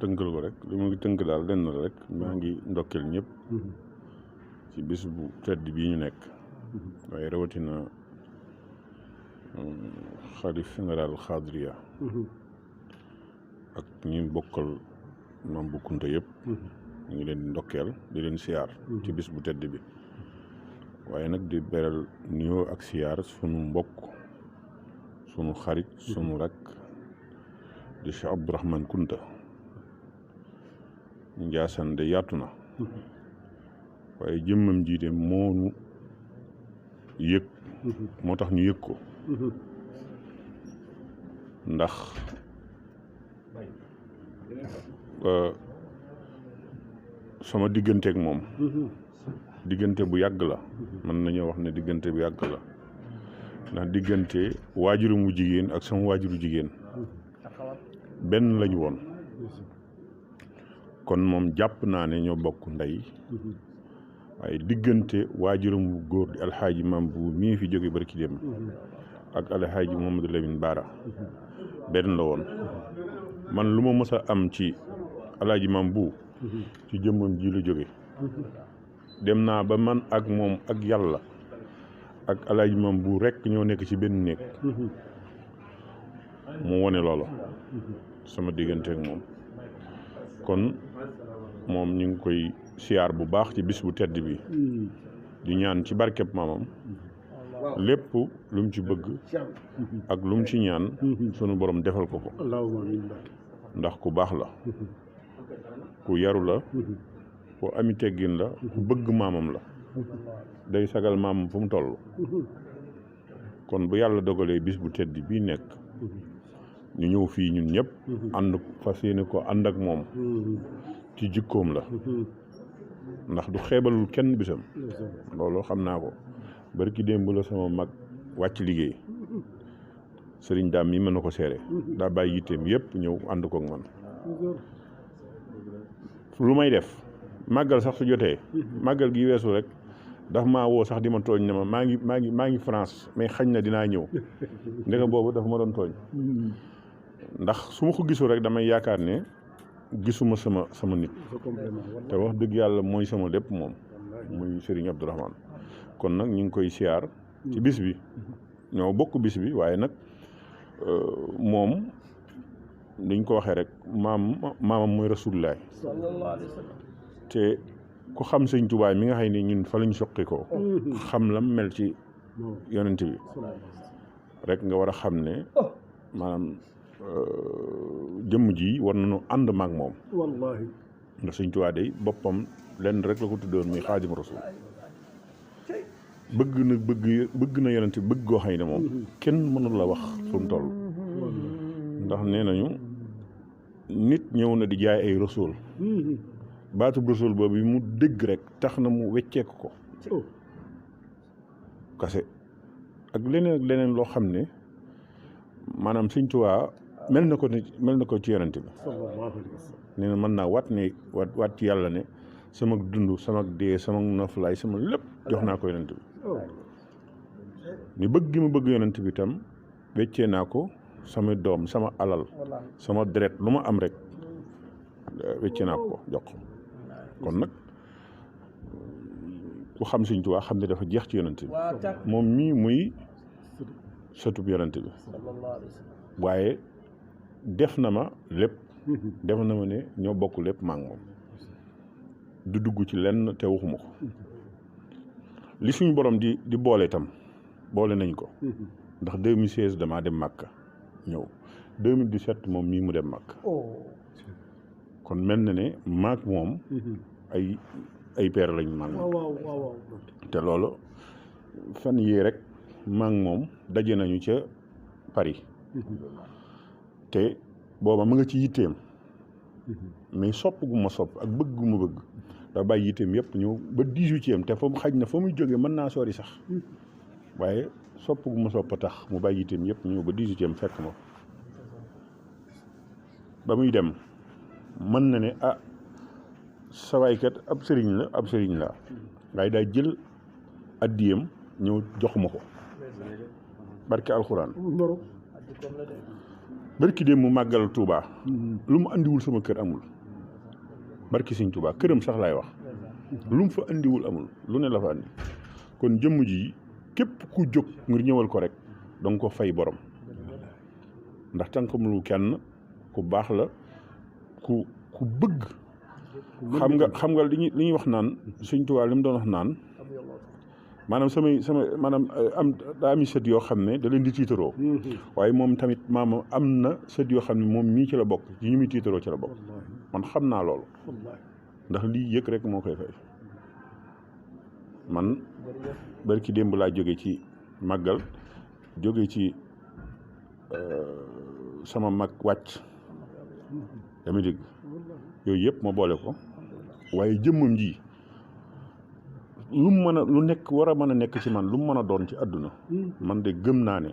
tënkal ko rek li ma ngi tënk daal lenn la rek maa ngi ndokkeel ñëpp ci bis bu tedd bii ñu nekk waaye rawatina xalif général xaadiriya ak ñi bokkal maam bu Kunta yëpp ñu ngi leen di ndokkeel di leen siyaar ci bis bu tedd bi waaye nag di beral nuyoo ak siyaar sunu mbokk sunu xarit sunu rak di Cheikh Abdourahmane Kunta Njaasaan de yaatu na waaye jëmmam jiite moonu yëg moo tax ñu yëg ko ndax sama digganteeg moom diggante bu yàgg la mën nañoo wax ne diggante bu yàgg la ndax diggante waajuru mu jigéen ak sama waajuru jigéen benn lañu woon kon moom jàpp naa ne ñoo bokk ndey waaye diggante waajuram bu góor di alxaaji maam bu mii fi jóge barki dem ak alxaaji Mamadou Lamine Bara benn la woon man lu ma mës a am ci alxaaji maam bu ci jëmmam ji la jóge dem naa ba man ak moom ak yàlla ak alxaaji maam bu rekk ñoo nekk ci benn néeg mu wone loola sama diggante ak moom kon moom ñu ngi koy siyaar bu baax ci bis bu tedd bi di ñaan ci barkeb maamam lépp lu mu ci bëgg ak lu mu ci ñaan sunu borom defal ko ko ndax ku baax la ku yaru la ku ami teggin la ku bëgg maamam la day sagal maamam fu mu toll kon bu yàlla dogalee bis bu tedd bii nekk ñu ñëw fii ñun ñëpp ànd fas yéene ko ànd ak moom ci jikkoom la ndax du xeebalul kenn bisam loolu xam naa ko barki démb la sama mag wàcc liggéey sëriñ daam mi mën na ko seere daa bàyyi yitteem yëpp ñëw ànd kook man lu may def màggal sax su jotee màggal gi weesu rek daf maa woo sax di ma tooñ ne ma maa ngi France mais xañ na dinaa ñëw ndeka boobu dafa ma doon tooñ ndax su ma ko gisul rek damay yaakaar ne gisuma sama nit te wax dëgg yàlla mooy sama lépp moom muy Serigne Abdourahmane kon nag ñu ngi koy siyaar ci bis bi ñoo bokk bis bi waaye nag moom dañ ko waxee rek maamam mooy Rasulullah te ku xam sëñ Tuubaa mi nga xam ne ñun fa lañ soqi ko xam lam mel ci yonent bi rek nga war a xam ne maanaam jëmm ji war nañu ànd maag moom wallaahi ndax sëñ Tuubaa day boppam lenn rek la ko tuddoon muy Xaadimu Rasuul bëgg na yonent bi bëgg goo xam ne moom kenn mënul la wax fu mu toll ndax nee nañu nit ñëw na di jaay ay rasul baatub rasul boobu mu dégg rek tax na mu wecceeku ko kase ak leneen loo xam ne maanaam sëñ Tuubaa mel na ko ci yonent bi nee na mën naa waat ci yàlla ne sama dund sama dee sama noflaay sama lépp jox naa ko yonent bi ni bëgg gi ma bëgg yonent bi itam weccee naa ko sama doom sama alal sama deret lu ma am rek weccee naa ko jox kon nag ku xam sëñ Tuubaa xam ne dafa jeex ci yonent bi moom mii muy sëtub yonent bi waaye def na ma lépp def na ma ne ñoo bokk lépp maa ngi moom du dugg ci lenn te waxuma ko li suñu borom di boole itam boole nañ ko ndax 2016 damaa dem Màkka ñëw 2017 moom mii mu dem Màkka kon mel na ne maag moom ay peer lañ maag moom te loolu fan yii rek maag moom daje nañu ca Paris te booba ma nga ci yitteem mais sopp gu ma sopp ak bëgg gu ma bëgg da bàyyi yitteem yëpp ñëw ba 18e te fa mu xaj na fa muy jógee mën naa sori sax waaye sopp gu ma sopp tax mu bàyyi yitteem yëpp ñëw ba 18e fekk ma ba muy dem mën na ne sa waaykat ab sëriñ la waaye daa jël addiyam ñëw jox ma ko barke alxuraan barki dem mu màggal Touba lu mu andiwul sama kër amul barki Sëñ Touba këram sax laay wax lu mu fa andiwul amul lu ne la fa andi kon jëmm ji képp ku jóg ngir ñëwal ko rek danga ko fay borom ndax tànkam lu kenn ku baax la ku bëgg xam nga li ñuy wax naan Sëñ Touba li mu doon wax naan maanaam sama maanaam daa ami sët yoo xam ne da leen di tiitaroo waaye moom tamit maama am na sët yoo xam ne moom mii ci la bokk ci ñu muy tiitaroo ci la bokk man xam naa loolu ndax lii yëg rek moo koy fay man barki démb laa jóge ci màggal jóge ci sama mag wàcc dama dégg yooyu yëpp ma boole ko waaye jëmmam ji lu mu mën a lu nekk war a mën a nekk ci man lu mu mën a doon ci àdduna man de gëm naa ne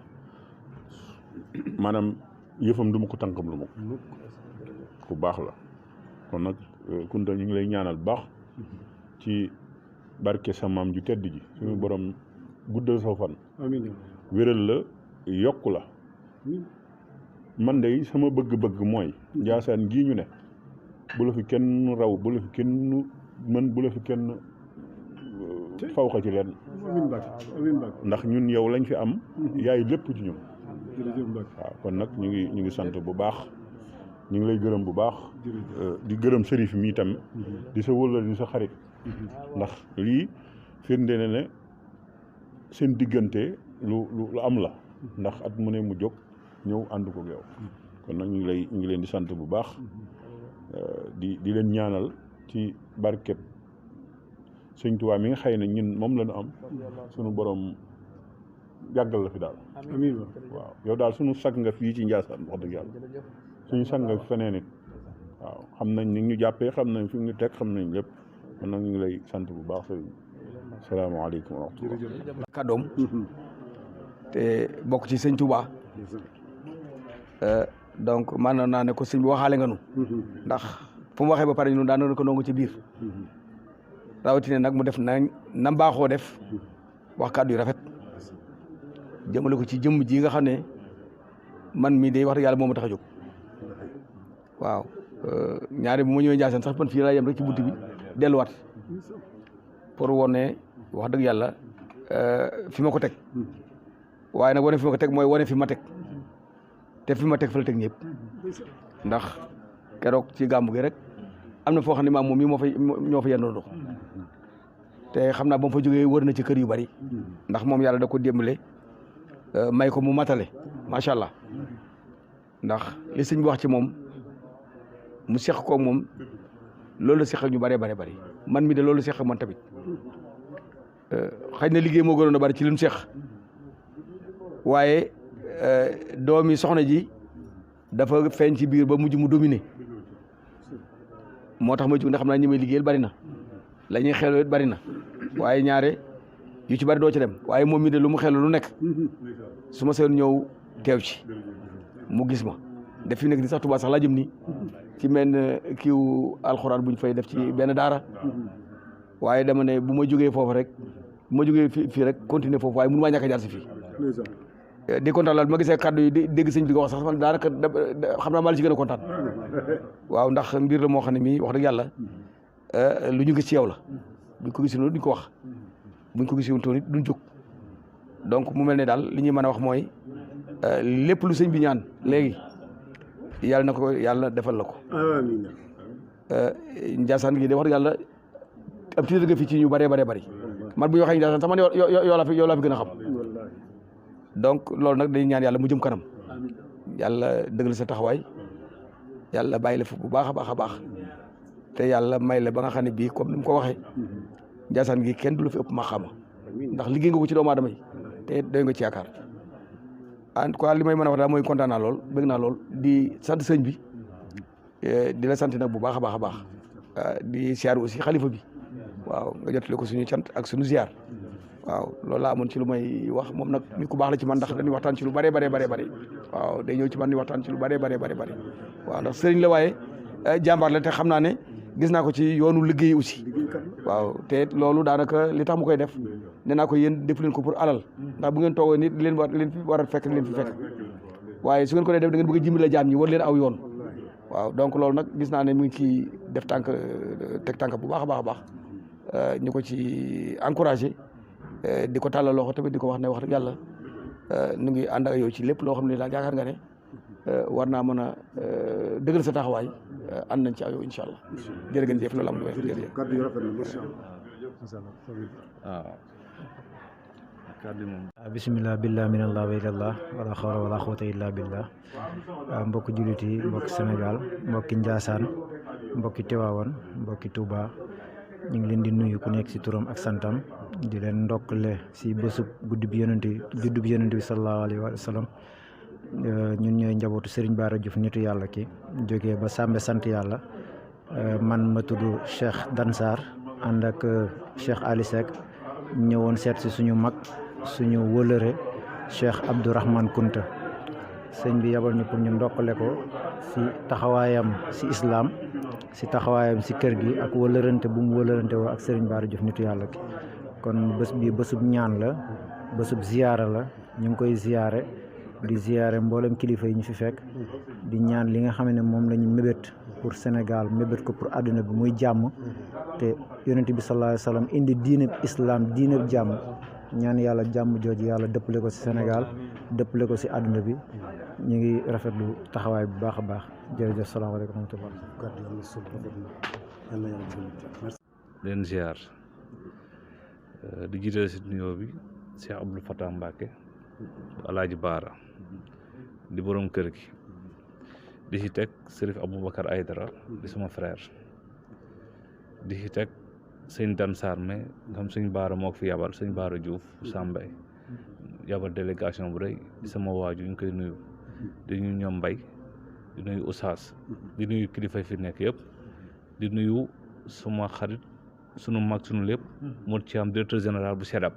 maanaam yëfam du ma ko tànkam lu ma ku baax la kon nag Kunta ñu ngi lay ñaanal baax ci barke sa maam ju tedd ji suñu borom guddal sa fan wéral la yokk la man de sama bëgg-bëgg mooy Njaasaan gii ñu ne bu la fi kenn raw bu la fi kenn mën bu la fi kenn fawxa ci leen ndax ñun yow lañ fi am yaay lépp ci ñun waaw kon nag ñu ngi sant bu baax ñu ngi lay gërëm bu baax di gërëm sërif mi tam di sa wëllal di sa xarit ndax lii firnde na ne seen diggante lu am la ndax at mu ne mu jóg ñëw ànd ko yow kon nag ñu ngi leen di sant bu baax di leen ñaanal ci barkeb Sëñ Tuubaa mi nga xëy na ñun moom la ñu am sunu borom yàggal la fi daal amiin waaw yow daal sunu sag nga fii ci Njaasaan wax dëgg yàlla suñu sag nga feneen it waaw xam nañ ni ñu jàppee xam nañ fi ñu teg xam nañ lépp kon nag ñu ngi lay sant bu baax sëriñ salaamaaleykum wa rahmatulah kàddoom te bokk ci Sëñ Tuubaa donc man naa ne ko sëñ bi waxaale nga nu ndax fu mu waxee ba pare ñun daan ko nangu ci biir rawatina nag mu def na baaxoo def wax kàddu yu rafet jëmale ko ci jëmm ji nga xam ne man mii day wax dëgg yàlla moo ma tax a jóg waaw ñaari bu ma ñëwee Ndiassane sax man fii laa yem rek ci buntu bi delluwaat pour wane wax dëgg yàlla fi ma ko teg waaye nag wane fi ma ko teg mooy wane fi ma teg te fi ma teg fa la teg ñëpp ndax keroog ci gàmmu gi rek am na foo xam ne maam moom mii ñoo fa yendoo ndox te xam naa ba mu fa jógee wër na ci kër yu bari ndax moom yàlla da ko démbale may ko mu matale macha allah ndax li sëñ bi wax ci moom mu seq ko moom loolu la seq ñu bëree bari man mi de loolu seq man tamit xëy na liggéey moo gënoon a bari ci li mu seq waaye doomi soxna ji dafa feeñ ci biir ba mujj mu dominé moo tax ma jug ndax xam naa ñi may liggéeyal bari na la ñuy xeloo it bari na waaye ñaare yu ci bari doo ci dem waaye moom mi de lu mu xelu lu nekk su ma seen ñëw teew ci mu gis ma def fi nekk ni sax Tuubaa sax laa jëm nii ci benn kiiw alxuraan buñ fay def ci benn daara waaye dama ne bu ma jógee foofu rek bu ma jógee fii rek continuer foofu waaye mënu maa ñàkk a jaar si fii di kontaan laal ma gisee kàddu yi dégg sëñ bi di ko wax sax man daanaka xam naa maa la ci gën a kontaan waaw ndax mbir la moo xam ne mii wax dëgg yàlla lu ñu gis ci yow la buñ ko gisul duñ ko wax buñ ko gisul toon it duñ jóg donc mu mel ne daal li ñuy mën a wax mooy lépp lu sëñ bi ñaan léegi yàlla na ko yàlla defal la ko Ndiassane gi de wax dëgg yàlla am tiitar nga fi ci ñu bëree bëri man bu ñu waxee Ndiassane sax man yoo la fi gën a xam donc loolu nag dañuy ñaan yàlla mu jëm kanam yàlla dëggal sa taxawaay yàlla bàyyi la fi bu baax a baax te yàlla may la ba nga xam ne bii comme ni mu ko waxee Ndiassane gi kenn du la fi ëpp maqaama ndax liggéey nga ko ci doomu aadama yi te doy nga ci yaakaar en tout cas li may mën a wax daal mooy kontaan naa lool bëgg naa lool di sant sëñ bi di la sant nag bu baax a baax di siyaar aussi xalifa bi waaw nga jotale ko suñu cant ak suñu ziar waaw loolu laa amoon ci lu may wax moom nag nit ku baax la ci man ndax dañuy waxtaan ci lu bëree bëri waaw day ñëw ci man di waxtaan ci lu bëree bëri waaw ndax sëriñ la waaye jàmbaar la te xam naa ne gis naa ko ci yoonu liggéey aussi waaw te loolu daanaka li tax mu koy def nee naa ko yéen def leen ko pour alal ndax bu ngeen toogee nit leen fi war a fekk leen fi fekk waaye su ngeen ko dee def da ngeen bëgg a dimbale jaam ñi war leen aw yoon waaw donc loolu nag gis naa ne mu ngi ci def teg tànk bu baax a baax a baax ñu ko ci encouragé di ko tàllal loxo tamit di ko wax ne wax dëgg yàlla nu ngi ànd ak yow ci lépp loo xam ne daal yaakaar nga ne war naa mën a dëggal sa taxawaay ànd nañ ci ak yow incha allah jërë ngeen jëf loolu am na jërëjëf kàddu yi rafet na macha allah. bisimilah billah minallah wa ilallah wala xawla wala xawata illa billah mbokki jullit yi mbokki Sénégal mbokki Njaasaan mbokki Tiwaawan mbokki Touba ñu ngi leen di nuyu ku nekk si turam ak santam di leen ndokkale si bésub juddub yonent bi sallallahu alayhi wa sallam ñun ñooy njabootu Serigne Bara Diouf nitu yàlla ki jógee ba Sambe sant yàlla man ma tudd Cheikh Dansar ànd ak Cheikh Ali Seck ñëwoon seet si suñu mag suñu wëlëre Cheikh Abdourahmane Kunta sëñ bi yabal ñu pour ñu ndokkale ko si taxawaayam si islam si taxawaayam si kër gi ak wëlërante bu mu wëlërante woo ak Serigne Bara Diouf nitu yàlla ki kon bés bi bésub ñaan la bésub ziyaara la ñu ngi koy ziyaare di ziyaare mboolem kilifa yi ñu fi fekk di ñaan li nga xam ne moom la ñu mébét pour Sénégal mébét ko pour àdduna bi muy jàmm te yonent bi sallallahu alayhi wa sallam indi diineb islam diineb jàmm ñaan yàlla jàmm jooju yàlla dëppale ko si Sénégal dëppale ko si àdduna bi ñu ngi rafetlu taxawaay bu baax a baax jërëjëf salaamaaleykum wa rahmatullah. leen ziar di jiital si nuyoo bi Cheikh Abdou Fatah Mbacke Alaaji Baara di borom kër gi di si teg Serif Aboubacar Aydara di sama frère di si teg sëñ Dansar mais nga xam sëñ Baara moo ko fi yabal sëñ Baara Diouf Sambay yabal délégation bu rëy di sama waaju ñu koy nuyu di nuyu ñoom Mbay di nuyu Oustaz di nuyu kilifa fi nekk yëpp di nuyu suma xarit sunu mag sunu lépp moo ci am directeur général bu SEDAP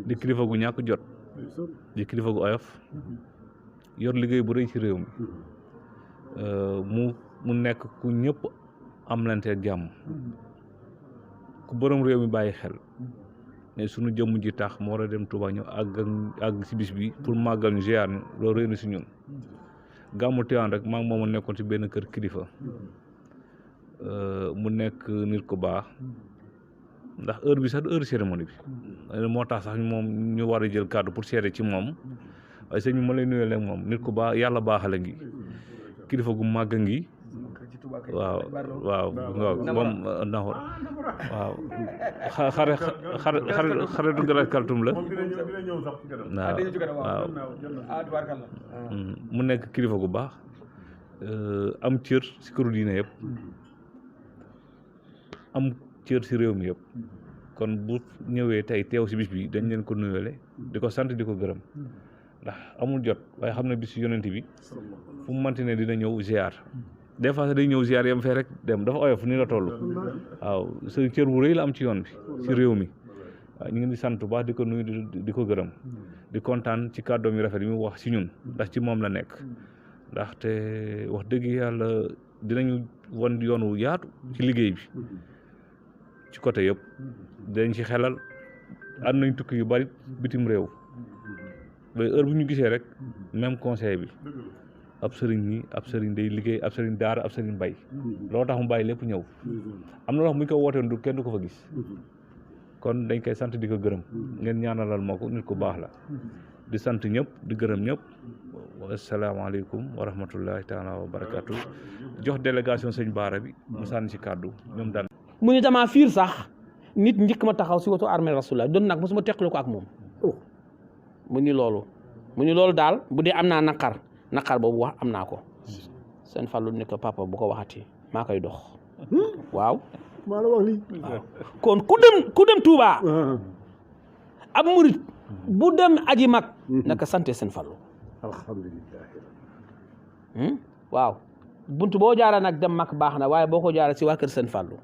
di kilifa gu ñàkk jot di kilifa gu oyof yor liggéey bu rëy ci réew mi mu nekk ku ñëpp amlante ak jàmm ku borom réew mi bàyyi xel ne sunu jëmm ji tax moo war a dem Touba ñu àgg si bis bi pour màggal ñu ziar ñu loolu réy na si ñun gàmmu Tiwaawan rek maa ngi moom a nekkoon si benn kër kilifa mu nekk nit ku baax ndax heure bi sax du heure cérémonie bi moo tax sax moom ñu war a jël kàddu pour seede ci moom waaye sëñ bi ma lay nuyoo leen moom nit ku baax yàlla baaxale ngi kilifa gu màgg ngi waaw moom naxor waaw xaritu Galaye Kaltoum la waaw mu nekk kilifa gu baax am cër si këru diine yëpp am cër si réew mi yëpp kon bu ñëwee tey teew si bis bi dañ leen ko nuyoolee di ko sant di ko gërëm ndax amul jot waaye xam ne bis yonent bi fu mu manti ne dina ñëw ziar des fois day ñëw ziar yam fee rek dem dafa oyof ni la toll waaw sa cër bu rëy la am ci yoon bi si réew mi waaw ñu ngi di sant bu baax di ko nuyu di ko gërëm di kontaan ci kàddoom yu rafet yi mu wax si ñun ndax ci moom la nekk ndaxte wax dëgg yàlla dinañu wan yoon wu yaatu ci liggéey bi ci côté yëpp dinañ ci xelal ànd nañ tukki yu bari bitim réew ba heure bu ñu gisee rek même conseil bi ab sëriñ day liggéey ab sëriñ daara ab sëriñ bay loolu tax mu bàyyi lépp ñëw am na loo xam bu ñu ko wootee du kenn du ko fa gis kon dañ koy sant di ko gërëm ngeen ñaanalal moo ko nit ku baax la di sant ñëpp di gërëm ñëpp asalaamaaleykum wa rahmatullahi taala wa barakatu jox délégation sëñ Baara bi mu sànni ci kàddu ñoom daan mu ni damaa fiir sax nit njëkk ma taxaw si wetu armée rasulullah doon nag mosuma teqale ko ak moom mu ni loolu daal bu dee am naa naqar boobu wax am naa ko seen Fallou ni ko papa bu ko waxati maa koy dox waaw maa la wax lii kon ku dem Touba ab murit bu dem aji mag naka sante seen Fallou alhamdulillah waaw buntu boo jaara nag dem mag baax na waaye boo ko jaara si waa kër seen Fallou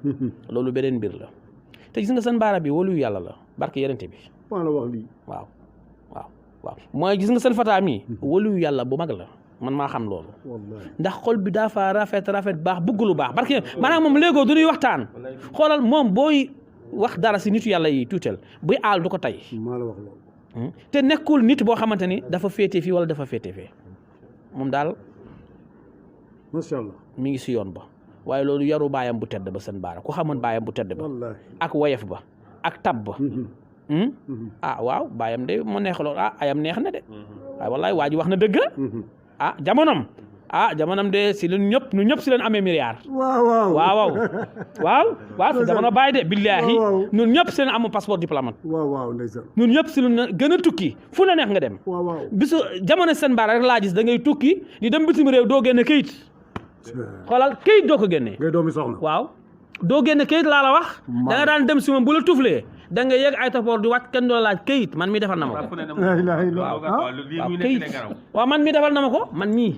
loolu beneen mbir la te gis nga seen Baara bi wóolu yàlla la barke yenente bi maa la wax lii waaw mooy gis nga seen Fata mi wóolu yàlla bu mag la man maa xam loolu ndax xol bi dafa rafet baax bëgg lu baax barke maanaam moom léegoo du ñuy waxtaan xoolal moom booy wax dara si nitu yàlla yi tuutel buy aal du ko tey maa la wax loolu te nekkul nit boo xamante ni dafa féete fii wala dafa féete fee moom daal macha allah mi ngi si yoon ba waaye loolu yaru baayam bu tedd ba seen baara ku xamoon baayam bu tedd ba wallaahi ak woyef ba ak tab ba waaw baayam de mu neex loolu ayam neex na de waaye wallaay waa ji wax na dëgg jamonom de si lu ñëpp si leen amee milliard waaw si jamono baay de billaahi ñun ñëpp si leen amu passeport diplomate ndeysaan ñun ñëpp si lu gën a tukki fu la neex nga dem bisu jamono seen baara rek laa gis da ngay tukki di dem bitim réew doo génne këyit xoolal këyit doo ko génne ngay doomi soxna waaw doo génne këyit laa la wax da nga daan dem si moom bu la tuflee da nga yegg ay aéroport di wàcc kenn doo laaj këyit man mii defal na ma ko këyit waaw man mii defal na ma ko man mii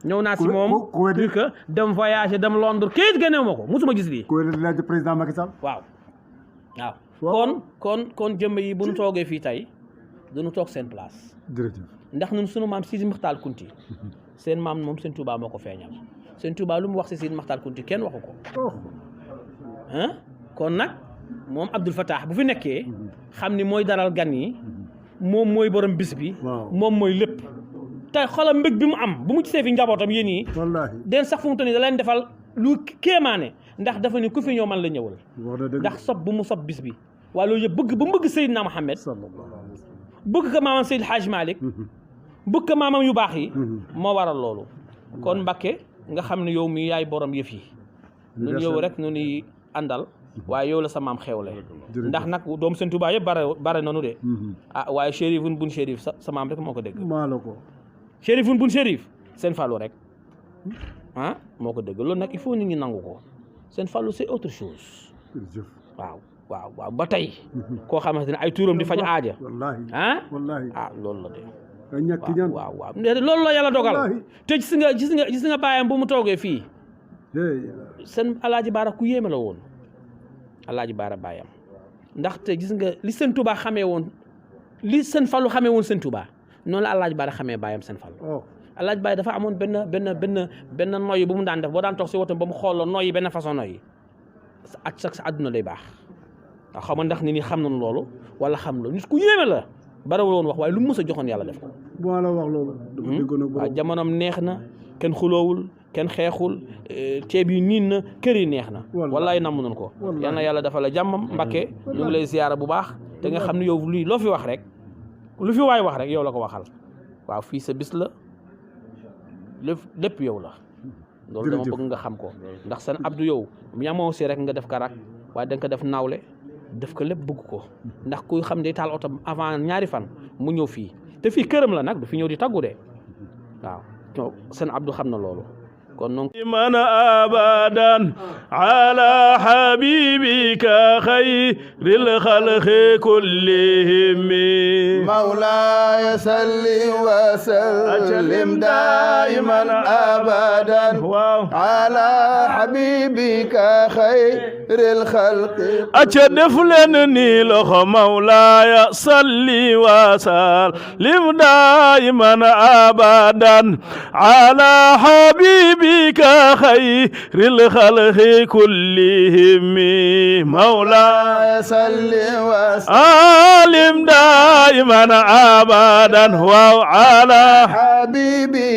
ñëw naa si moom pour que dem voyager dem Londres këyit génnewu ma ko musuma gis lii ku wér di laaj président Macky Sall waaw kon jëmm yi bu ñu toogee fii tey duñu toog seen place jërëjëf ndax ñun sunu maam Sidi Maxtaar Kunti seen maam moom seen Touba moo ko feeñal seen Touba lu mu wax si Sidi Maxtaar Kunti kenn waxu ko kon nag moom Abdoul Fattah bu fi nekkee xam ni mooy daral gan yi moom mooy borom bis bi moom mooy lépp te xoolal mbég bi mu am bu mu gisee fi njabootam yéen yi den sax fu mu toll nii da leen defal lu kéemaane ndax dafa ni ku fi ñëw man la ñëwal ndax sob bu mu sob bis bi waaye loolu yëpp bëgg ba mu bëgg Seydina Mohamed bëgg ko maamam Seydi Hadj Malick bëgg ko maamam yu baax yi moo waral loolu kon Mbacké nga xam ne yow mi yaay borom yëf yi ñun yow rek ñu ni àndal waaye yow la sa maam xewle ndax nag doom seen Tuubaa yëpp bare nanu de waaye chérifun bun chérif sa maam rek moo ko dégg chérifun bun chérif seen Fallou rek moo ko dégg loolu nag il faut nit ñi nangu ko seen Fallou c'est autre chose waaw ba tey koo xamante ne ay tuuram di faj aaja loolu la de waaw loolu la yàlla dogal te gis nga bàyyam bu mu toogee fii seen Alaaji Baara ku yéeme la woon Alaaji Baara bàyyam ndaxte gis nga li seen Touba xamee woon li seen Fallou xamee woon seen Touba noonu la Alaaji Baara xamee bàyyam seen Fallou Alaaji Baara dafa amoon benn noyyi bu mu daan def boo daan toog si wotam ba mu xooloo noyyi benn façon noyyi sa àdduna lay baax waaw xam nga ndax nit ñi xam nañ loolu wala xam loolu nit ku yéeme la barawul woon wax waaye lu mu mës a joxoon yàlla def ko waaw jamonoom neex na kenn xuloowul kenn xeexul ceeb yi niin na kër yi neex na wallaay namm nañ ko yal na yàlla dafa la jàmmam Mbacké ñu ngi lay ziyaara bu baax te nga xam ne yow lii loo fi wax rek lu fi waay wax rek yow la ko waxal waaw fii sa bis la lépp yow la loolu dama bëgg nga xam ko ndax seen Abdou yow yamoo si rek nga def karak waaye da nga ko def nawle def ko lépp bëgg ko ndax kuy xam day taal oto avant ñaari fan mu ñëw fii te fii këram la nag du fi ñëw di taggu de waaw seen Abdou xam na loolu من أبدا على حبيبك خير الخلق كلهم مولاي صل وسلم دائما أبدا على حبيبك خير الخلق أجدف لنني لخ مولاي صل وسلم دائما أبدا على حبيبك خير الخلق كلهم مولاي صل وسلم دائما ابدا وعلى حبيبي